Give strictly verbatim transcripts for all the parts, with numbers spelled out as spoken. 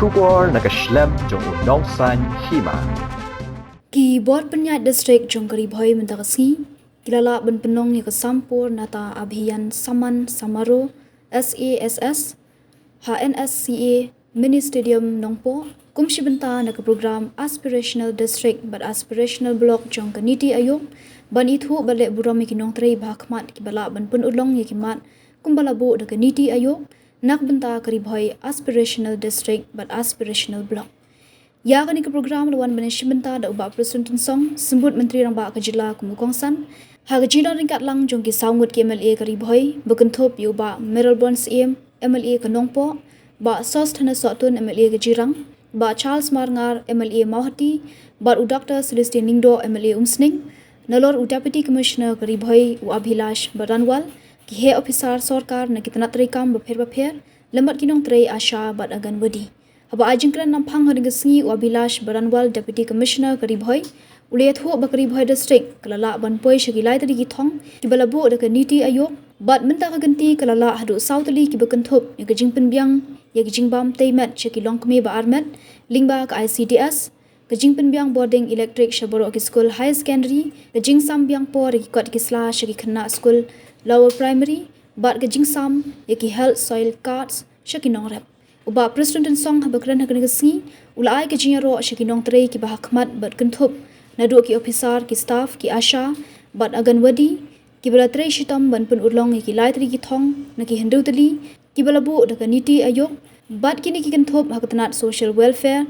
Khubor na ka shlem jong u Nongsaiñ Hima. Ki bor pynïaid district jong ka Ri Bhoi mynta ka sngi ki la lah ban pynlong ïa ka Sampoornata Abhiyan Samman Samaroh, S A S S, ha N S C A Mini Stadium Nongpoh, kum shi bynta na ka program Aspirational District bad Aspirational Block jong ka NITI Aayog, ban ithuh bad leh burom ïa ki nongtrei ba ha khmat kiba lah ban pynurlong ïa ki mat kumba la buh da ka NITI Aayog na ka bynta ka Ri Bhoi Aspirational District bad Aspirational Block. Ïa kane ka program la wan ban ïashim bynta da u Bah Prestone Tynsong, Symbud Myntri Rangbah ka Jylla kum u kongsan, ha ka jinglong ryngkat lang jong ki saw ngut ki M L A ka Ri Bhoi, ba kynthup ïa u Bah Mayralborn Syiem, M L A ka Nongpoh, Bah Sosthenes Sohtun, M L A ka Jirang, Bah Charles Marngar, M L A Mawhati, bad u Doctor Celestine Lyngdoh, M L A Umsning, nalor u Deputy Commissioner ka Ri Bhoi, u Abhilash Baranwal, ki heh ophisar sorkar na ki tnat treikam bapher bapher, lem bad ki nongtrei ASHA bad Anganwadi. Haba ai jingkren naphang ha kane ka sngi, u Abhilash Baranwal, Deputy Commissioner ka Ri Bhoi, u la ïathuh ba ka Ri Bhoi District ka la lah ban poi sha ki lai tylli ki thong kiba la buh da ka NITI Aayog, bad mynta ka kynti ka la lah haduh saw tylli kiba kynthup ïa ka jingpynbiang ïa ka jingbam tei met sha ki longkmie ba armet lyngba ka I C D S, ka jingpynbiang bording electric sha baroh ki skul higher secondary, ka jingsam biang por ïa ki kot ki sla sha ki khynnah skul lower primary, bad ka jingsam ïa ki health soil cards sha ki nongrep. U Bah Prestone Tynsong haba kren ha kane ka sngi u la ai ka jingïaroh sha ki nongtrei kiba ha khmat bad kynthup naduh ki ophisar, ki staff, ki ASHA bad Anganwadi, kiba la trei shitom ban pynurlong ïa ki lai tylli ki thong na ki hynriew tylli kiba la buh da ka NITI Aayog, bad kine ki kynthup ha ka tnat social welfare,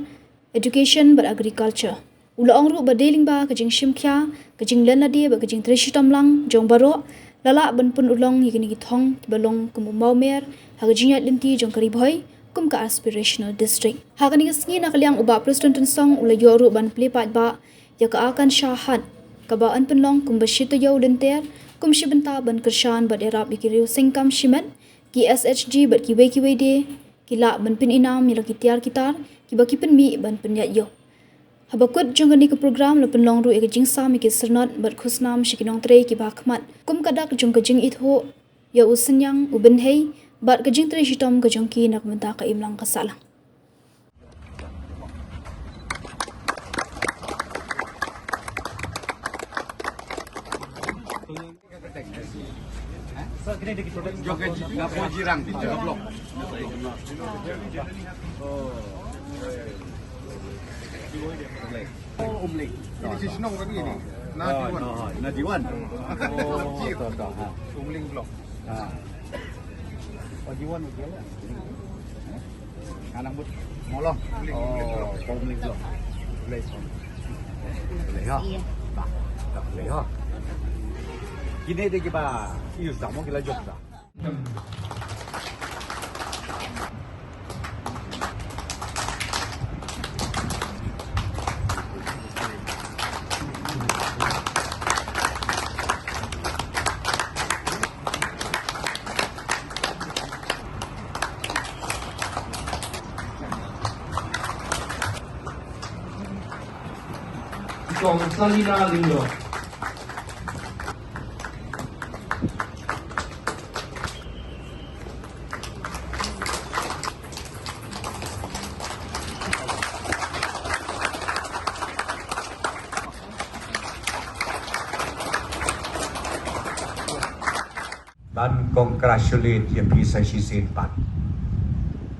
education bad agriculture. U la ong ruh ba dei lyngba ka jingshim khia, ka jinglen lade bad ka jingtrei shitom lang jong baroh, la lah ban pynurlong ïa kine ki thong kiba long kum u mawmer ha ka jingïaid lynti jong ka Ri Bhoi kum ka aspirational district. Ha kane ka sngi na ka liang u Bah Prestone Tynsong u la ïoh ruh ban plie paidbah ïa ka Akansha Haat, kaba yn pynlong kumba shi taïew lynter kum shi bynta ban kyrshan bad ïarap ïa ki riew sengkam shimet, ki S H G bad kiwei kiwei de, ki lah ban pynïnam ïa la ki tiar ki tar kiba ki pynmih ban pynïaid ïew. Haba kut jong kane ka program la pynlong ruh ïa ka jingsam ïa ki syrnod bad khusnam sha ki nongtrei kiba ha khmat kum ka dak jong ka jingithuh ïa u synñiang u bynhei bad ka jingtrei shitom ka jong ki na ka bynta ka imlang ka sahlang. Jong ka ji-, nga poi Jirang, jong ka block. Oh, Umling. Ini si Shnong tadi ni. Na Diwan. Oh, na Diwan. Oh, to, to, ha. Umling block. Ha. Oh, Diwan, Diwan. Nga nang bud Mawlong. Oh, Umling block. Umling block. Boleh. Boleh, ha? Bah, dah boleh, ha? Kine dei kiba use da, mo ki la jop da. Kong Salina Lyngdoh. Ban congratulate ïa phi sa shisien pat.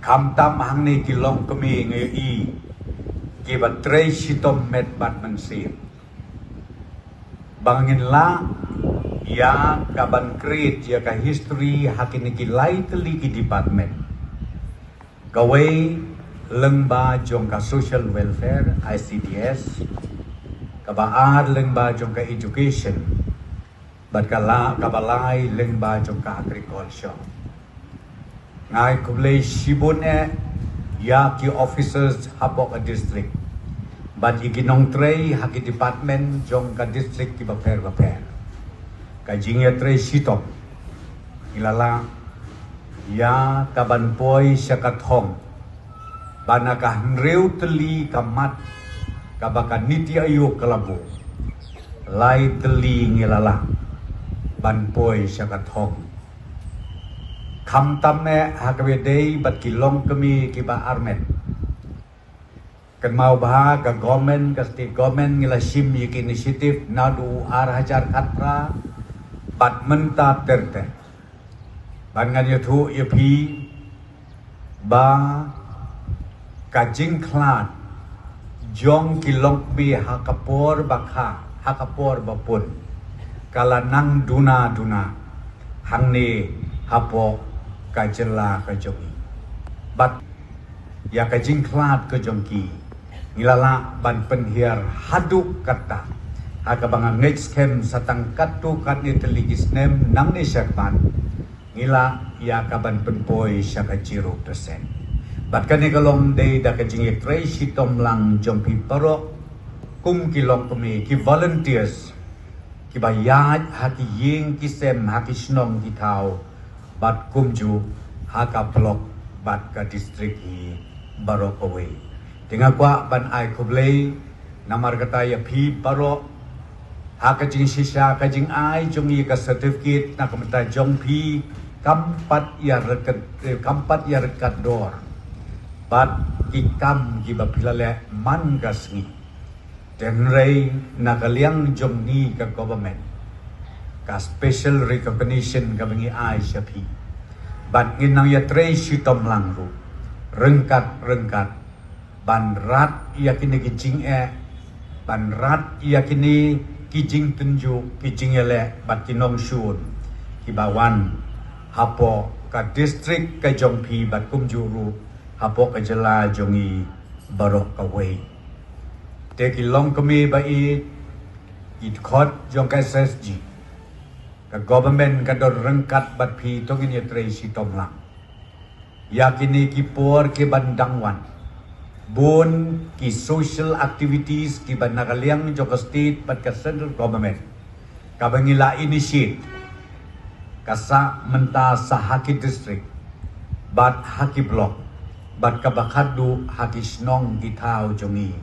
Khamtam hangne ki longkmie ngi ïohi kiba trei shitom met bad mynsiem. Ba ngin lah ïa ka ban create ïa ka history ha kine ki lai tylli ki department. Kawei lyngba jong ka social welfare, I C D S, kaba ar lyngba jong ka education, bad ka la, kaba lai lyngba jong ka agriculture. Nga ai khublei shibun eh ïa ki officers hapoh ka district bad ïa ki nongtrei ha ki department jong ka district kiba pher bapher. Ka jingïatrei shitom ngi la lah ïa ka ban poi sha ka thong ba na ka hynriew tylli ka mat kaba ka NITI Aayog ka la buh, lai tylli ngi la lah ban poi sha ka thong. Khamtam eh ha kaba ïadei bad ki longkmie kiba armet, Kynmaw ba ka government, ka state government ngi la shim ïa ki initiative naduh ar hajar khatphra bad mynta ter ter. Bad ngan ïathuh ïa phi ba ka jingkhlad jong ki longkmie ha ka por ba kha, ha ka por ba pun, ka la nang duna duna hangne hapoh ka jylla ka jong ngi. Bad ïa ka jingkhlad ka jong ki ngi la lah ban pynhiar haduh katta, ha kaba nga ngeit skhem sa tang katto katne tylli ki snem nangne shakhmat ngi lah ïa ka ban pynpoi sha ka zero percent. Bad kane ka long dei da ka jingïatrei shitom lang jong phi baroh kum ki longkmie, ki volunteers kiba ïaid ha ki ïing ki sem, ha ki shnong ki thaw, bad kumjuh ha ka block bad ka district hi baroh kawei. Te nga kwah ban ai khublei namar kata ïa phi baroh, ha ka jingshisha ka jingai jong ngi ka certificate na ka bynta jong phi kam pat ïa ryngkat, eh, kam pat ïa ryngkat dor bad ki kam kiba phi la leh man ka sngi. Te hynrei na ka liang jong ngi ka government, ka special recognition kaba ngi ai sha phi, bad ngin nang ïatrei shitom lang ruh ryngkat ryngkat ban rat ïa kine ki jingeh, ban rat ïa kine ki jingtynjuh, ki jingïaleh bad ki nongshun kiba wan hapoh ka district ka jong phi bad kumjuh ruh hapoh ka jylla jong ngi baroh kawei. Te ki longkmie ba ïeit, ki dkhot jong ka S S G, ka government ka don ryngkat bad phi, to ngin ïatrei shitom lang. Ïa kine ki por ki ban dang wan, bun ki social activities kiba na ka liang jong ka state bad ka central government kaba ngi la initiate, ka sah mynta sa ha ki district bad ha ki block bad kaba khatduh ha ki shnong ki thaw jong ngi,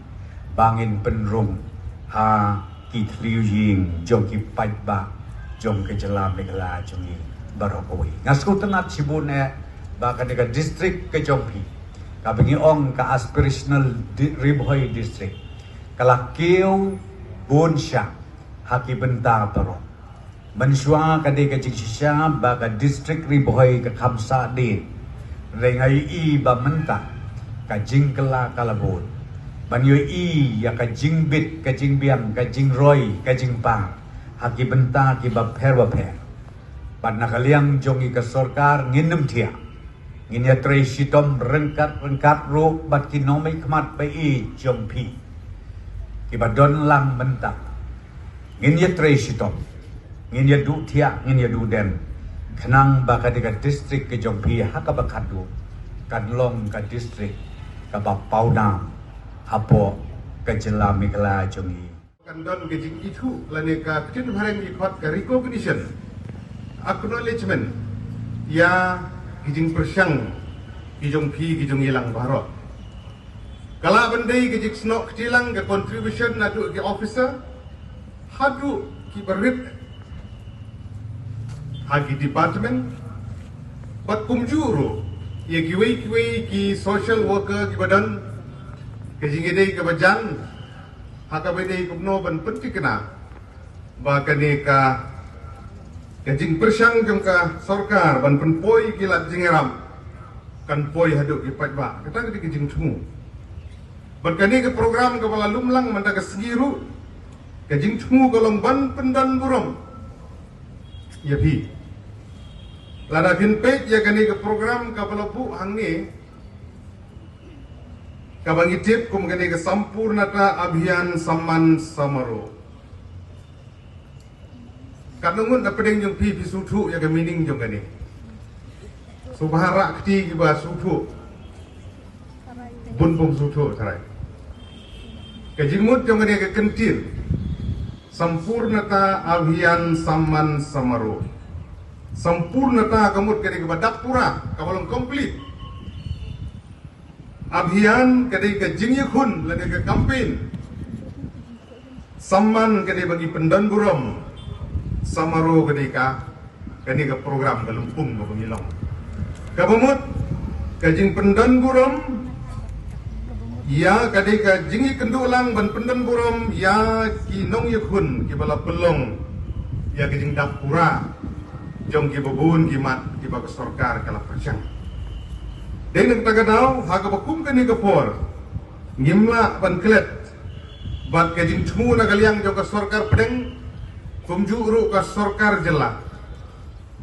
ba ngin pynrung ha ki thliew ïing jong ki paidbah jong ka jylla Meghalaya jong ngi baroh kawei. Nga sngewtynnat shibun eh ba kane ka district ka jong phi, kaba ngi ong ka aspirational di-, Ri Bhoi district, ka la kiew bun sha ha ki bynta baroh. Mynshuwa ka dei ka jingshisha ba ka district Ri Bhoi ka kham sah dien. Hynrei nga ïohi ba mynta ka jingkylla ka la bud ban ïohi ïa ka jingbit, ka jingbiang, ka jingroi, ka jingpang ha ki bynta kiba pher bapher. Bad na ka liang jong ngi ka sorkar ngin nym thiah, ngin ïatrei shitom ryngkat ryngkat ruh bad ki nongmihkhmat ba ïeit jong phi kiba don lang mynta. Ngin ïatrei shitom, ngin ïaduh thiah, ngin ïaduh dem, khnang ba ka dei ka district ka jong phi ha kaba khatduh kan long ka district kaba pawnam hapoh ka jylla Meghalaya jong ngi. Kan don ka jingithuh lane ka ktien phareng ki khot ka recognition, acknowledgement ïa ki jingpyrshang ki jong phi, ki jong ngi lang baroh. Ka lah ban dei ka jingsnoh kti lang, ka contribution naduh ki officer haduh ki barit ha ki department, bad kumjuh ruh ïa kiwei kiwei ki social worker kiba don ka jingïadei kaba jan ha kaba dei kumno ban pynthikna ba kane ka, ka jingpyrshang jong ka sorkar ban pynpoi ki lad jingïarap kan poi haduh ki paidbah. Kata ka dei ka jingthmu. Bad kane ka program kaba la lum lang mynta ka sngi ruh, ka jingthmu ka long ban pyndon burom ïa phi. Lada phin peit ïa kane ka program kaba la buh hangne, kaba ngi tip kum kane ka Sampoornata Abhiyan Samman Samaroh. Katno ngut na pdeng jong phi phi sngewthuh ïa ka meaning jong kane? Sngewbha rah kti kiba sngewthuh. Bun pum sngewthuh tharai. Ka jingmut jong kane ka kyntien Sampoornata Abhiyan Samman Samaroh. Sampoornata ka mut ka dei kaba dap pura, kaba long complete. Abhiyan ka dei ka jingïakhun lane ka campaign. Samman ka dei ba ngi pyndon burom. Samaroh ka dei ka, kane ka program ka lympung kaba ngi long. Kaba mut ka jingpyndon burom Ïa ka dei ka jingïakynduh lang ban pyndon burom ïa ki nongïakhun kiba la pynlong ïa ka jingdap pura jong kiba bun ki mat kiba ka sorkar ka la pyrshang. Dei na kata ka daw ha kaba kum kane ka por ngim lah ban klet bad ka jingthmu na ka liang jong ka sorkar pdeng kumjuh ruh ka sorkar jylla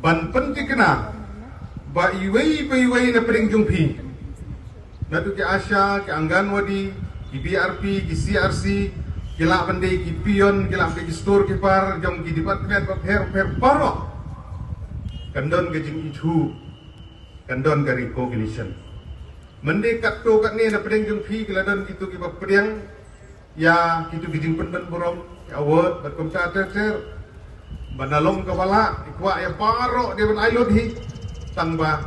ban pyntikna ba iwei pa iwei na pdeng jong phi, naduh ki ASHA, ki Anganwadi, ki BRP, ki CRC, ki lah ban dei ki peon, ki lah ban dei ki storekeeper jong ki department bapher bapher baroh, kan don ka jingithuh, kan don ka recognition. Mynta katto katne na pdeng jong phi ki la don kito kiba pdiang ïa kito ki jingpynbeit burom, ki award bad kumta ter ter. Ba na long kaba lah, i kwah ïa baroh dei ban ai lut hi, tang ba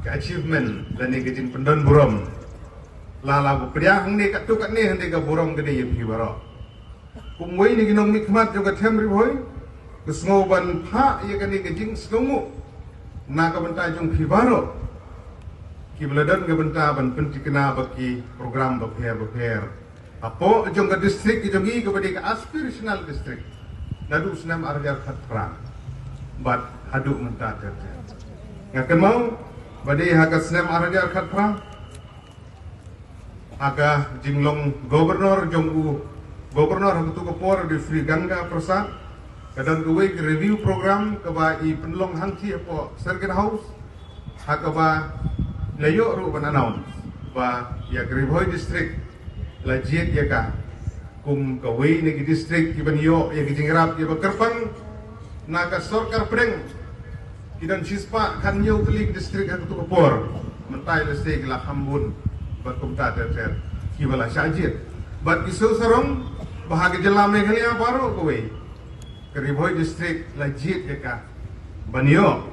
ka achievement lane ka jingpynbeit burom la la ba pdiang hangne katto katne, hangne ka burom ka dei ïa phi baroh. Kum uwei na ki nongmihkhmat jong ka Them Ri Bhoi, ka sngew ban phah ïa kane ka jingsngewnguh na ka bynta jong phi baroh kiba la don ka bynta ban pyntikna bad ki program bapher bapher hapoh jong ka district ka jong ngi kaba dei ka aspirational district, naduh snem ar hajar khatphra bad haduh mynta ter ter. Nga kynmaw ba dei ha ka snem ar hajar khatphra, ha ka jinglong governor jong u, governor ha kato ka por u dei Sri Ganga Prasad, ka don kawei ka review program kaba i pynlong hangtei hapoh Circuit House, ha kaba la ïoh ruh ban announce ba ïa ka Ri Bhoi district la jied ïa ka kum kawei na ki district kiban ïoh ïa ka jingïarap ïa ba kyrpang na ka sorkar pdeng. Ki don shispah khathynñiew tylli ki district ha kato ka por. Mynta lehse ki la kham bun bad kumta ter ter kiba la shah jied. Bad ki sngewsarong ba ha ka jylla Meghalaya baroh kawei ka Ri Bhoi district la jied ïa ka ban ïoh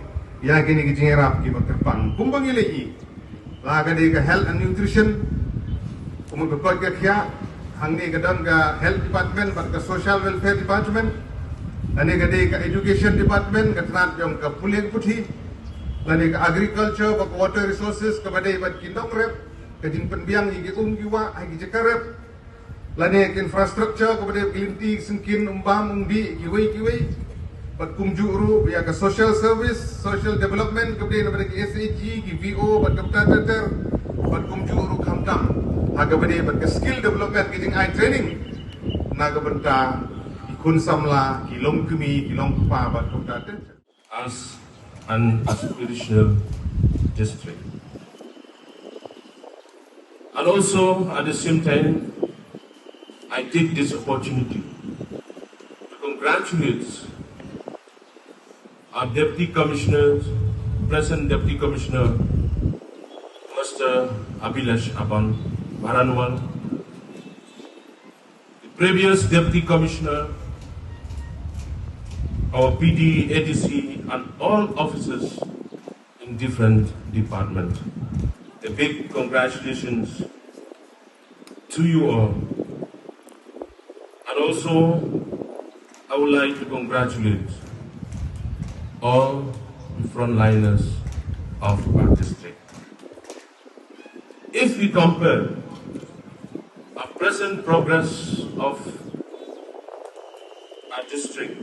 ïa kine ki jingïarap kiba kyrpang kumba ngi la ïohi. La ka dei ka health and nutrition, kumba ka koit ka khiah, hangne ka don ka health department bad ka social welfare department. Lane ka dei ka education department, ka tnat jong ka pule puthi. Lane ka agriculture bad ka water resources, kaba dei bad ki nongrep, ka jingpynbiang ïa ki um ki wah ha ki jaka rep. Lane ka infrastructure kaba dei ki lynti, ki syngkien, um bam, um dih, kiwei kiwei. Bad kumjuh ruh ïa ka social service, social development kaba dei na bynta ki SHG, ki VO bad kumta ter ter. Bad kumjuh ruh khamtam ha kaba dei bad ka skill development, ka jingai training na ka bynta ki khun samla, ki longkmie, ki longkpa bad kumta ter ter. As an aspirational district. And also, at the same time, I take this opportunity to congratulate our Deputy Commissioner, present Deputy Commissioner, Mister Abhilash Aban Baranwal, the previous Deputy Commissioner, our PD, ADC, and all officers in different departments. A big congratulations to you all. And also, I would like to congratulate all the frontliners of our district. If we compare our present progress of our district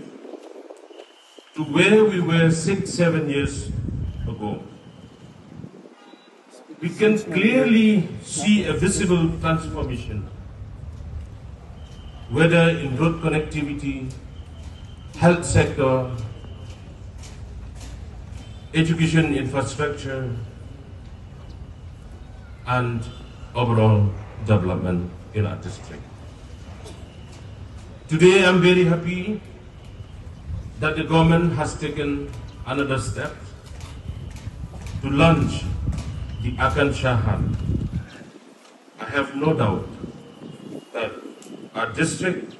to where we were six, seven years ago, we can clearly see a visible transformation, whether in road connectivity, health sector, education infrastructure, and overall development in our district. Today, I'm very happy that the government has taken another step to launch the Akanksha Hub. I have no doubt that our district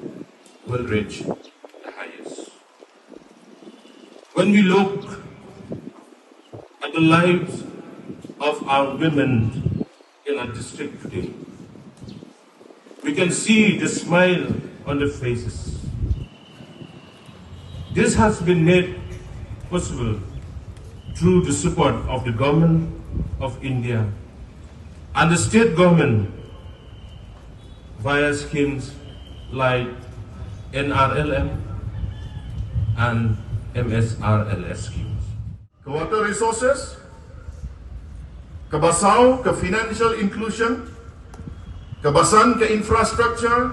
will reach the highest. When we look at the lives of our women in our district today, we can see the smile on their faces. This has been made possible through the support of the Government of India and the state government via schemes like N R L M and M S R L S schemes. Ka water resources, ka ba saw, ka financial inclusion, ka ba san, ka infrastructure,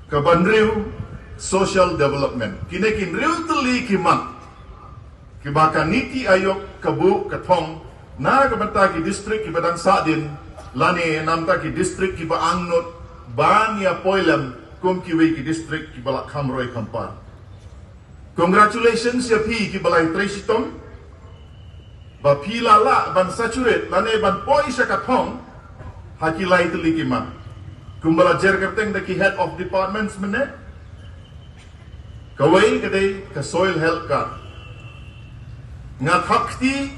ka ba hynriew, social development. Kine ki hynriew tylli ki mat ki ba ka NITI Aayog ka buh ka thong na ka bynta ki district ki ba dang sahdien, lane na ka bynta ki district ki ba angnud ban ïa poi lem kum kiwei ki district ki ba la kham roi kham par. Congratulations ïa phi ki ba la ïatrei shitom ba phi la lah ban saturate lane ban poi sha ka thong ha ki lai tylli ki mat. Kum ba la jer kyrteng da ki head of departments mynne, kawei ka dei ka soil health card. Nga thap kti,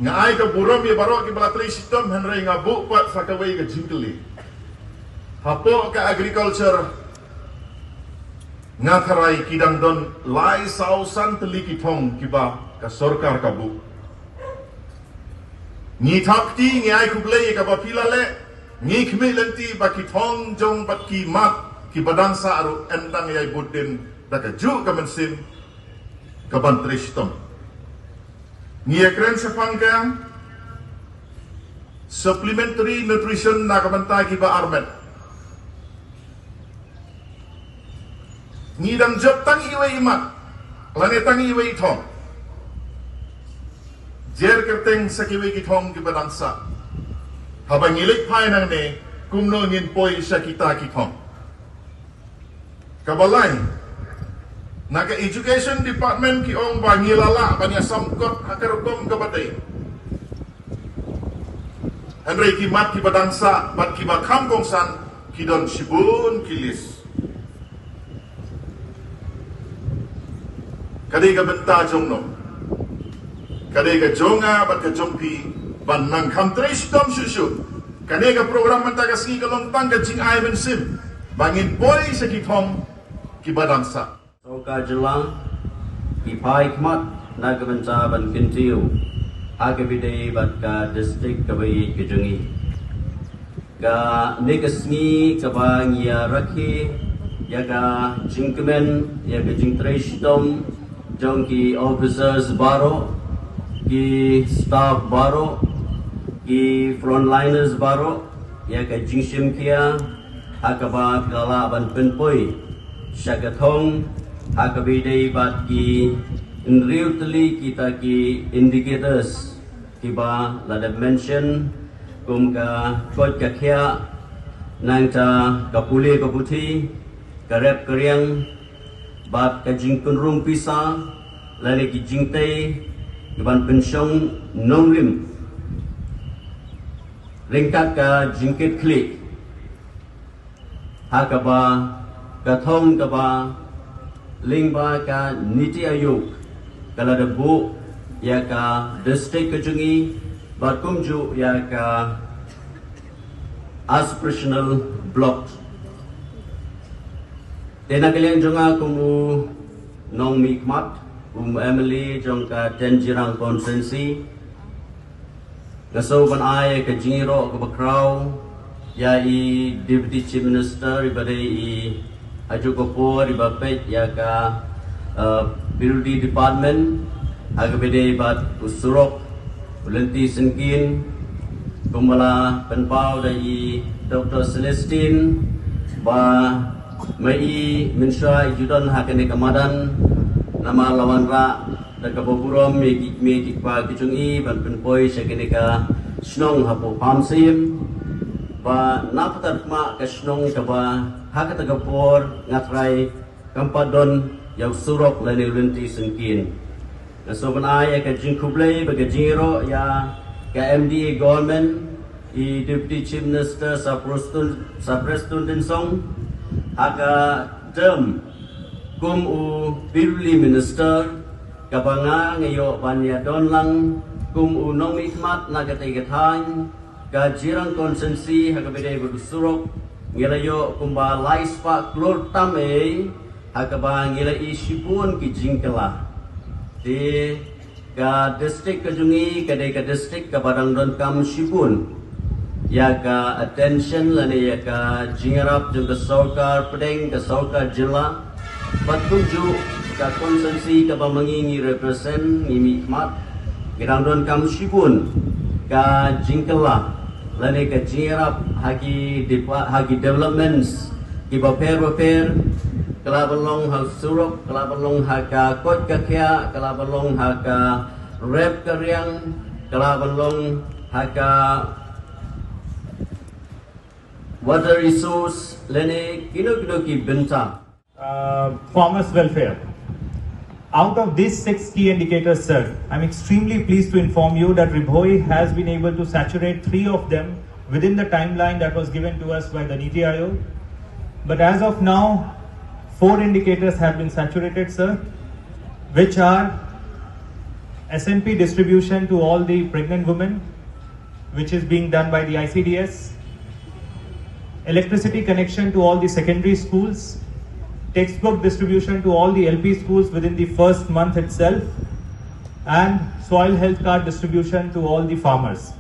nga ai ka burom ïa baroh ki ba la trei shitom, hynrei nga buh pat sa kawei ka jingkylli. Hapoh ka agriculture, nga tharai ki dang don lai saw san tylli ki thong ki ba ka sorkar ka buh. Ngi thap kti, ngi ai khublei ïa ka ba phi la leh, ngi khmih lynti ba ki thong jong bad ki mat ki ba dang sah ruh yn dang ïai bud dien da ka juh ka mynsiem ka ban trei shitom. Ngi ïa kren shaphang ka supplementary nutrition na ka bynta ki ba armet. Ngi dang jop tang iwei i mat lane tang iwei i thong. Jer kyrteng sa kiwei ki thong ki ba dang sah. Haba ngi leit phai nangne, kumno ngin poi sha kita ki thong? Ka ba lai, na ka education department ki ong ba ngi la lah ban ïa samkot ha ka rukom ka ba dei. Hynrei ki mat ki ba dang sah bad ki ba kham kongsan ki don shibun ki list. Ka dei ka bynta jong no? Ka dei ka jong nga bad ka jong phi ban nang kham trei shitom shuh shuh. Kane ka program mynta ka sngi ka long tang ka jingai mynsiem ba ngin poi sha ki thong ki ba dang sah. Sorkar jylla, ki phai khmat na ka bynta ban kyntiew ha ka ba dei bad ka district ka ba ïeit ka jong ngi. Kane ka sngi ka ba ngi ïa rakhe ïa ka jingkmen, ïa ka jingtrei shitom jong ki officers baroh, ki staff baroh, ki frontliners baroh, ïa ka jingshim khia ha ka ba phi la lah ban pynpoi sha ka thong ha ka ba dei bad ki hynriew tylli kita ki indicators ki ba la dep mention, kum ka koit ka khiah, nangta ka pule ka puthi, ka rep ka riang, bad ka jingpynrung pisa lane ki jingtei ki ban pynshong nongrim ryngkat ka jingkit khlieh ha ka ba ka thong ka ba lyngba ka NITI Aayog ka la dep buh ïa ka district ka jong ngi bad kumjuh ïa ka aspirational block. Te na ka liang jong nga kum u nongmihkhmat, kum u M L A jong ka ten Jirang constituency, nga sngew ban ai ka jingïaroh ka ba khraw ïa i Deputy Chief Minister i ba dei i ha juh ka por i ba peit ïa ka, eh, P W D department ha ka ba dei bad u surok u lynti syngkien, kum ba la pynpaw da i Doctor Celestine, ba ma i mynshuwa i ju don ha kane ka madan, namar la wanrah da ka ba burom ïa ki kmie ki kpa ki jong i ban pynpoi sha kane ka shnong hapoh Pahamsyiem, ba na ka bynta ka shnong ka ba ha kata ka por nga trai kam pat don ïa u surok lane u lynti syngkien. Nga sngew ban ai ïa ka jingkhublei bad ka jingïaroh ïa ka M D A government, i Deputy Chief Minister Sir Prestone, Sir Prestone Tynsong ha ka term kum u P W D Minister, ka ba nga nga ïoh ban ïa don lang kum u nongmihkhmat na katei ka thaiñ ka Jirang constituency ha ka ba dei bad u surok, ngi la ïoh kumba lai spah klur tam ei, ha ka ba ngi la ïoh shibun ki jingkylla. Te ka district ka jong ngi ka dei ka district ka ba dang donkam shibun. ïa ka attention lane ïa ka jingïarap jong ka sorkar pdeng, ka sorkar jylla, bad kumjuh ka constituency kaba ma ngi ngi represent, ngi mihkhmat, ngi dang donkam shibun ka jingkylla lane ka jingïarap ha ki depa-, ha ki developments kiba pher ba pher, ka la ban long ha surok, ka la ban long ha ka koit ka khiah, ka la ban long ha ka rep ka riang, ka la ban long ha ka water resource lane kino kino ki bynta. Uh, farmers welfare. Out of these six key indicators, sir, I'm extremely pleased to inform you that Ri Bhoi has been able to saturate three of them within the timeline that was given to us by the NITI Aayog. But as of now, four indicators have been saturated, sir, which are S N P distribution to all the pregnant women, which is being done by the I C D S, electricity connection to all the secondary schools, textbook distribution to all the L P schools within the first month itself, and soil health card distribution to all the farmers.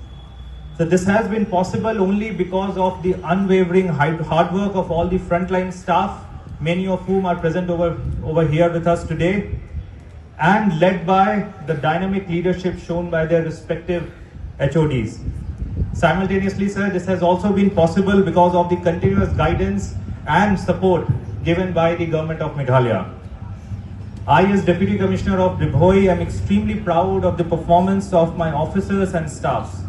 So this has been possible only because of the unwavering hard hard work of all the frontline staff, many of whom are present over, over here with us today, and led by the dynamic leadership shown by their respective H O Ds. Simultaneously, sir, this has also been possible because of the continuous guidance and support given by the Government of Meghalaya. I, as Deputy Commissioner of Ri Bhoi, am extremely proud of the performance of my officers and staffs.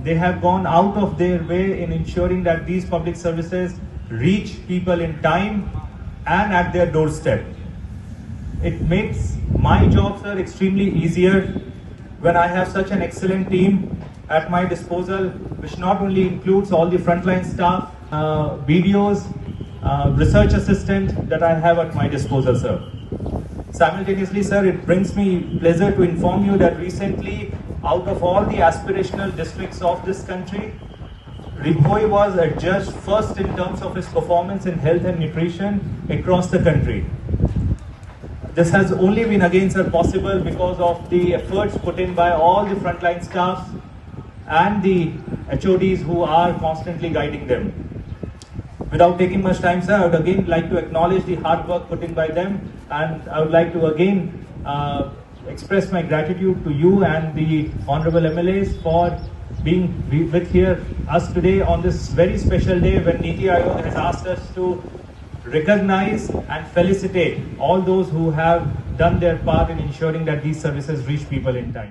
They have gone out of their way in ensuring that these public services reach people in time and at their doorstep. It makes my job, sir, extremely easier when I have such an excellent team at my disposal, which not only includes all the frontline staff, uh, B D Os, uh, research assistant that I have at my disposal, sir. Simultaneously, sir, it brings me pleasure to inform you that recently, out of all the aspirational districts of this country, Ri Bhoi was adjudged first in terms of his performance in health and nutrition across the country. This has only been again, sir, possible because of the efforts put in by all the frontline staffs and the H O Ds who are constantly guiding them. Without taking much time, sir, I would again like to acknowledge the hard work put in by them, and I would like to again, uh, express my gratitude to you and the honorable M L As for being wi-, with here us today on this very special day when NITI Aayog has asked us to recognize and felicitate all those who have done their part in ensuring that these services reach people in time.